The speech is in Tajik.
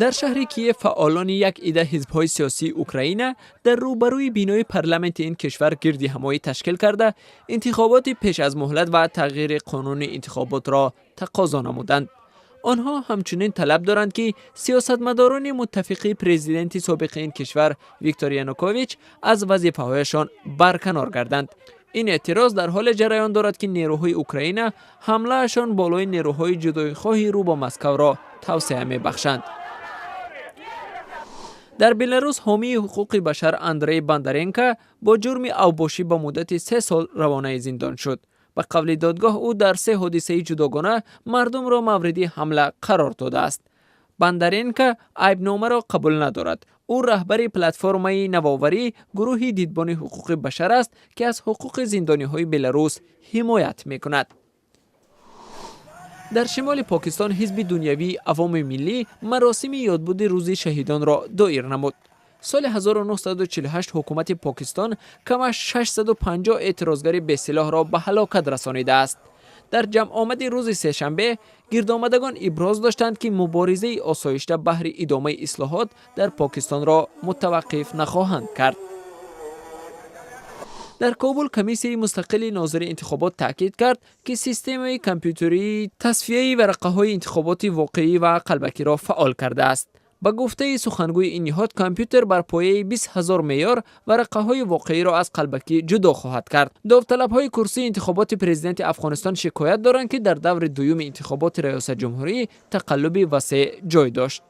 Дар шаҳри Киев фаъолони як идда ҳизбҳои сиёсии Украина дар рӯбарӯи бинои парламенти ин кишвар гирди ҳамоӣ ташкил карда, интихоботи пеш аз муҳлат ва тағйири қонуни интихоботро тақозо намуданд. Онҳо ҳамчунин талаб доранд, ки сиёсатмадорони муттафиқи президенти собиқи ин кишвар Виктор Янукович аз вазифаҳояшон барканор гарданд. Ин эътироз дар ҳоле ҷараён дорад, ки нерӯҳои Украина ҳамлаашон болои нерӯҳои ҷудоихоҳи рӯ ба Москавро тавсеа мебахшанд. Дар Беларус ҳомии ҳуқуқи башар Андрей Бандаренко бо ҷурми авбошӣ ба муддати 3 сол равонаи зиндон шуд. Ба қавли додгоҳ, ӯ дар се ҳодисаи ҷудогона мардумро мавриди ҳамла қарор додааст. Бандаренко айбномаро қабул надорад. Ӯ раҳбари Платформаи навоварӣ, гурӯҳи дидбони ҳуқуқи башар аст, ки аз ҳуқуқи зиндониҳои беларус ҳимоят мекунад. Дар шимоли Покистон Ҳизби дунявии Авоми Миллӣ маросими ёдбуди Рӯзи шаҳидонро доир намуд. Соли 1948 ҳукумати Покистон камаш 650 эътирозгари бесилоҳро ба ҳалокат расонидааст. Дар ҷамъомади рӯзи сешанбе гирдомадагон иброз доштанд, ки муборизаи осоишта баҳри идомаи ислоҳот дар Покистонро мутаваққиф нахоҳанд кард. Дар Кобул комиссияи мустақили нозири интихобот таъкид кард, ки системаи компютерии тасфияи варақаҳои интихоботи воқеӣ ва қалбакиро фаъол кардааст. Ба гуфтаи сухангӯи ин ниҳод, компютер бар пояи 20 000 меъёр варақаҳои воқеиро аз қалбакӣ ҷудо хоҳад кард. Довталабҳои курсии интихоботи президенти Афғонистон шикоят доранд, ки дар даври дуюми интихоботи раёсатҷумҳурӣ тақаллуби васеъ ҷой дошт.